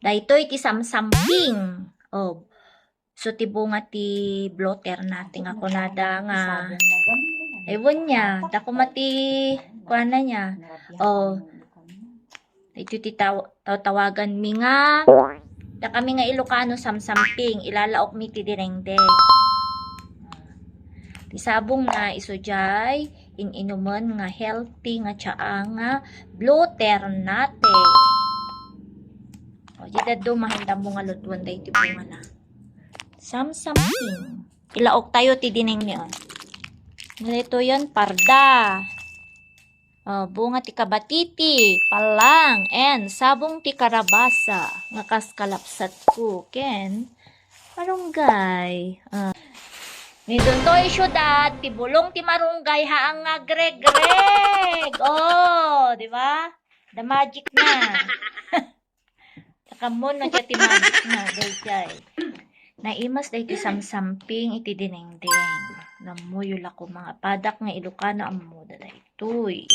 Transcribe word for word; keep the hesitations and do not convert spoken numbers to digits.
Daytoy ti samsamping. O, so ti bunga ti blotter natin nga kunada nga, ewan niya, dakuma ti, kuana niya. O, ito ti taw-, tawtawagan mi nga, dakami nga Ilocano, samsamping, ilalaok mi ti dinengdeng. Ti sabong na isu jay in-inumen nga healthy nga tsaa nga blotter nate. O, di daddo, mahandam mo nga lutuen daytoy bunga na. Samsamping. Ilaok tayo ti dinengdeng. Nalito yan, parda. O, bunga ti kabatiti, palang, and sabong ti karabasa, nga kas kalapsatko, ken marunggay. Ah. Ni dunto isudat, ti bulong ti marunggay, haang nga agregreg. O, di ba? The magic na. Takamon na ti magic na, dayjay. Naimas daytoy samsamping iti dinengdeng. Nammuyo la ko, mga padak nga Ilocano, ammoda daytoy.